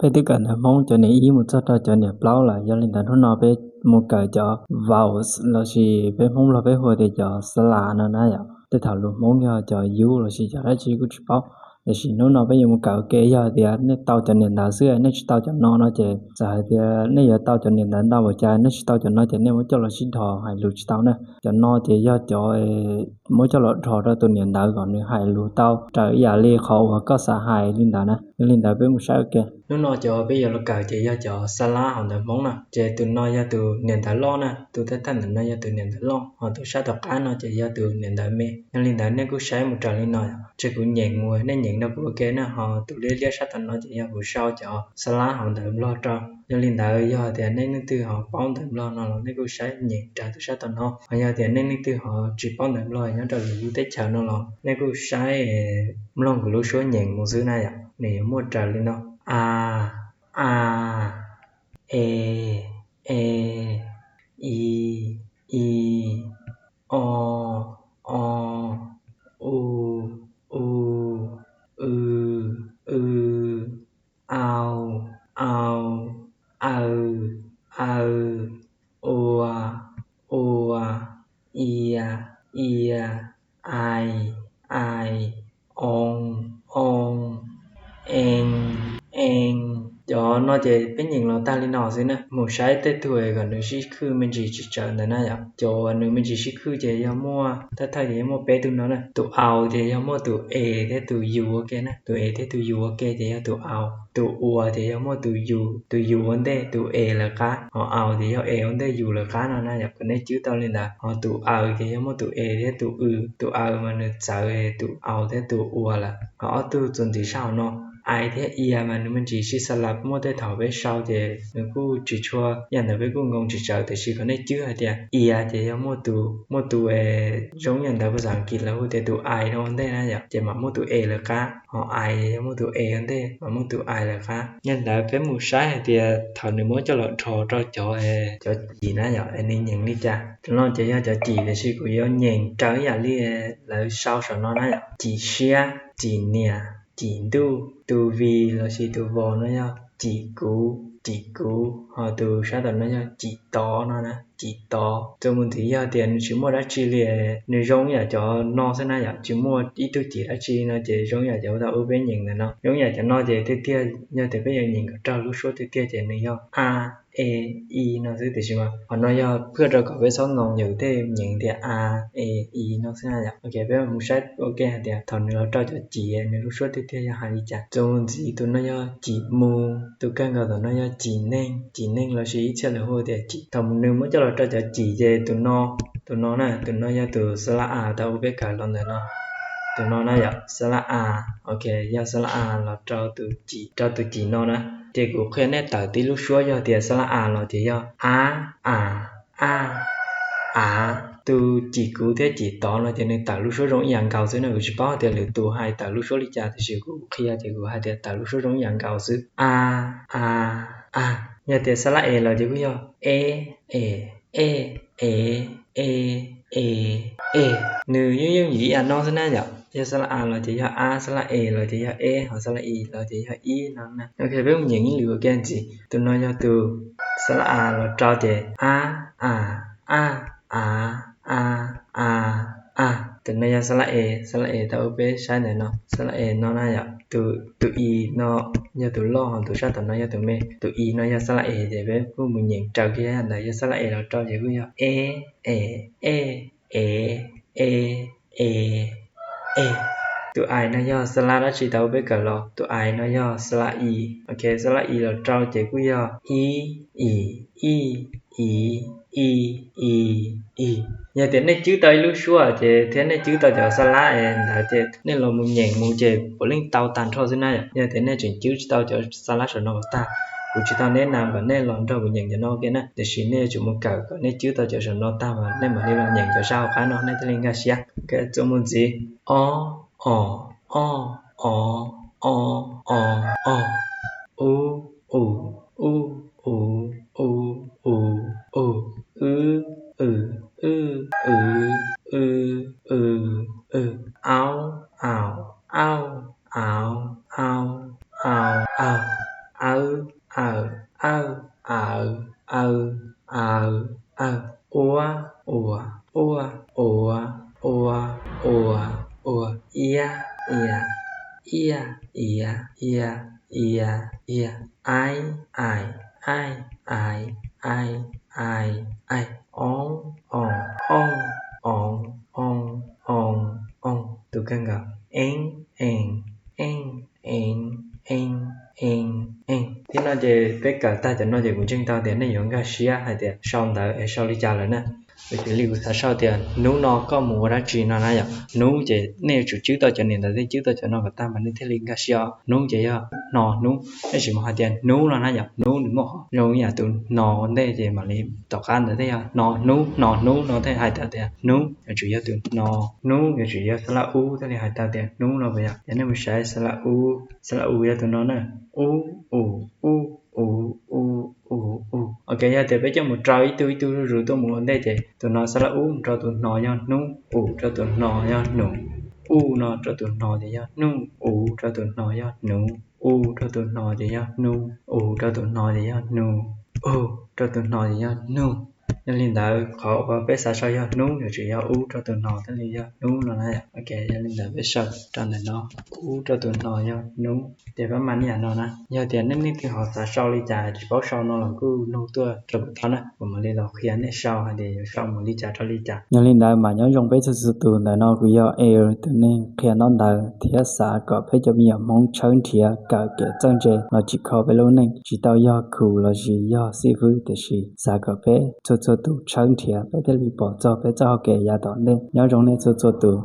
Peb twb kawm ntawv Hmoob cov niam ib mus txog rau cov niam plaub lawm, yog li ntawd hnub no peb mus kawm cov vowels lossis peb Hmoob Nplog peb hu tias cov xab las no na yom. Tej thaum lus Hmoob yog cov yub lossis cov dab tsi kuj tsis paub, tiam sis hnub no peb yuav mus kawm ua ke. Yog tias nej tau cov niam ntawv xwb, nej tsis tau cov no no ces txawm hais tias nej yuav tau cov niam ntawv ntau npaum cas, nej tsis tau cov no ces nej muab coj los sib dhos hais lus tsis tau na. Cov no ces yog cov muab coj los dhos rau tus niam ntawv kom nws hais lus tau raws ib yam li qhov uas koj xav hais li ntawd na. Yog li ntawd peb mus saib ua ke. Hnub no cov peb yuav los kawm ces yog cov xab lab hauv ntawv Hmoob na. Ces tus no yog tus niam ntawv loj na, tus thawj thawj ntawm no yog tus niam ntawv loj, ho tus sab tom qab no ces yog tus niam ntawv me. Yog li ntawd nej kuj saib mus raws li no, ces kuv nyeem mus nej nyeem nrog kuv ua ke na. Ho tus liab liab sab tom no ces yog kuv sau cov xab lab hauv ntawv Nplog rau. Yog li ntawd yog tias nej leej twg ho paub ntawv Nplog no los nej kuj saib nyeem raws tus sab tom no. Ho yog tias nej leej twg ho tsis paub ntawv Nplog nyob rau lwm lub teb chaws no los nej kuj saib mloog kuv lub suab nyeem mus xwb na yom. Nws yuav muaj raws li no: a, a, e, e, i, i, o, o, u, u, w, w, au, au, aw, aw, ua, ua, ia, ia, ai, ai, oo, oo, ee, ee. Cov no ces peb nyeem los tag li no xwb na. Mus saib tej tug kom nws sib khwj me ntsis tsis tsawv ntawd na yom. Cov uas nws me ntsis sib khwj ces yog muaj, thawj thawj ces yog muaj peb tug no na. Tus au ces yog muaj tus e thiab tus u ua ke na. Tus e thiab tus u ua ke ces yog tus au. Tus ua ces yog muaj tus u, tus u ua ntej tus e lawv qab, ho au ces yog e ua ntej u lawv qab no na yom. Kom nej cwb tau li ntawd. Ho tus aw ces yog muaj tus e thiab tus w, tus aw mas nws txawv tus au thiab tus ua lawm. Ho ob tug txuas ntxiv sab hauv no, ai thiab ia mas nws me ntsis sib xab lab, muaj tej thaum peb sau ces nws kuj tsis tshua, yam ntawd peb kuj nkoos tsis tsawv. Tiam sis kom nej cwb hais tias ia ces yog muaj tus, muaj tus zoo yam ntawd, phas xas Askiv lawv hu tias tus ai no ua ntej na yom, ces mam muaj tus e lawv qab. Ho ai yog muaj tus e ua ntej mam muaj tus ai lawv qab. Yog li ntawd peb mus saib hais tias thaum nws muab coj los dhos rau cov, cov cim na yom, es nws nyeem li cas. Cov no ces yog cov cim, tiam sis kuv yuav nyeem raws ib yam li lawv sau saum no na yom. Cim siab, cim niam, cim ntuj. Tus v lossis tus vau no yog cim kuv, cim kuv. Ho tus sab tom no yog cim tod no na, cim tod. Txuas mus ntxiv yog tias nws tsis muaj dab tsi li, nws zoo ib yam cov no xwb na yom, tsis muaj ib tug cim dab tsi no ces zoo ib yam cov thaum ub peb nyeem ntawm no. Zoo ib yam cov no ces tiag tiag yog tias peb yuav nyeem kom raws lub suab tiag tiag ces nws yog a, e, i no xwb, tiam sis mas qhov no yog phwj rau kom peb txhob nkoos yus tej nyeem tias a, e, i no xwb na yom. Ok, peb mus saib ua ke hais tias thaum nws los rau cov cim nws lub suab tiag tiag yog hais li cas. Txuas mus ntxiv tus no yog cim mus, tus kawg nkaus tom no yog cim neeg, cim neeg lossis ib txhia lawv hu tias cim. Thaum nws muab coj los rau cov cim ces tus no, tus no na, tus no yog tus xab lab a tau ua peb kawm los ntawm no. Tus no na yom, xab lab a. Ok, yog xab lab a los rau tus cim, rau tus cim no na. Ces kuv qhia nej tawm tib lub suab, yog tias xab lab a los ces yog a, a, a, a. Tus cim kuv thiab cim tod no ces nws tawm lub suab zoo ib yam nkaus xwb na. Kuv tsis paub tias lwm tus hais tawm lub suab li cas, tiam sis kuv qhia ces kuv hais tias tawm lub suab zoo ib yam nkaus xwb. A, a, a. Yog tias xab lab e los ces kuj yog e, e, e, e, e, e, e. Nws yeej yooj yim ib yam no xwb na yom. Yog xab lab a los ces yog a, xab lab e los ces yog e, ho xab lab i los ces yog i no na. Ok, peb mus nyeem ib lwm ua ke ntxiv. Tus no yog tus xab lab a los rau ces a, a, a, a, a, a, a. Tus no yog xab lab e, xab lab e tau ua peb saib ntawm no, xab lab e no na yom. Tus, tus i no yog tus loj, ho tus sab tom no yog tus me. Tus i no yog xab lab e ces peb kuj mus nyeem raws kiag ntawd, yog xab lab e los rau ces kuj yog e, e, e, e, e, e, e. Tus ai no yog xab lab dab tsi tau peb kawm los? Tus ai no yog xab lab i. Ok, xab lab i los rau ces kuj yog i, i, i, i, i, i, i. Yog tias nej cwb tau ib lub suab ces thiab nej cwb tau cov xab lab ntawd ces nej los mus nyeem mus ces puav leej tau tag nrho xwb na yom. Yog tias nej tseem cwb tsis tau cov xab lab saum no kom tag, kuv tsis tau neb na, kom nej los nrog kuv nyeem cov no ua ke na. Tiam sis nej yuav tsum mus kawm kom nej cwb tau cov saum no tag mas nej mam li los nyeem cov sab hauv qab no nej thiaj li nkag siab. Ok, txuas mus ntxiv. O, o, o, o, o, o, o. U, u, u, u, u, u, u. W, w, w, w, w, w. Au, au, au, au, au, au, au. Aw, aw, awj, aw, aw, aw, aw, ua, uas, uaj, uas, ua, uas, iab, ias, iaj, ias, ia, ia, ia, aib, ais, aij, ais, aib, ais, aij, oob, oos, ooj, oos, oos, oos, oos, tus kawg nkaus, eeb, ees, eej, ees, ees, ees, ees. Thiab no ces peb kawm tag cov no ces kuv ntseeg tau tias nej yuav nkag siab hais tias sau ntawv es sau li cas lawm na. Vim li kuv xav sau tias hnub no koj mus ua dab tsi no na yom. Hnub ces nej yuav tsum cwb tau cov niam ntawv thiab cwb tau cov no kom tag mas nej thiaj li nkag siab. Hnub ces yog hno hnub, nej tsis mus hais tias hnub no na yom. Hnub nws muaj qhov zoo ib yam tus hno ua ntej ces mam li tom qab ntawd thiaj yog hno hnub, hno hnub no thiaj hais tau tias hnub yuav tsum yog tus hno. Hnub yuav tsum yog xab laj ub thiaj li hais tau tias hnub no puas yog? Ces nej mus saib xab laj ub, xab laj u yog tus no na. Ub, u, ub, u, u, u, u. Ok, yog tias peb coj mus rau ib tug ib tug zuj zus tuaj mus ua ntej ces tus no xab laj ub mus rau tus hno yog hnub, u rau tus hno yog nus, u no rau tus hno ces yog nuj, u rau tus hno yog nuv, u rau tus hno ces yog nu, u rau tus hno ces yog nu, u rau tus hno ces yog nug. Yog li ntawd qhov uas peb xav sau yog hnub yuav tsum yog ub rau tus hno thiaj li yog hnub no na. Ok, yog li ntawd peb sau rau ntawm no, ub rau tus hno yog hnub. Ces pab mam li yam no na, yog tias nej leej twg ho xav sau li cas tsis paub sau no los kuj nug tuaj rau kuv tau na, kuv mam li los qhia nej sau hais tias yuav sau mus li cas rau li cas. Yog li ntawd mas nyob zoo peb txhua txhua tus, ntawm no kuv yog Air tus neeg qhia ntaub ntawv thiab xav kom peb cov me nyuam Hmoob tshawb nrhiav kawm kev txawj ntse los tsim kho peb lub neej, tsis tau yog khus lossis yog xib fwb, tiam sis xav kom peb txhua txhua tus tshawb nrhiav peb thiaj li pom txog peb txoj hau kev yav tom ntej. Nyob zoo nej txhua txhua tus.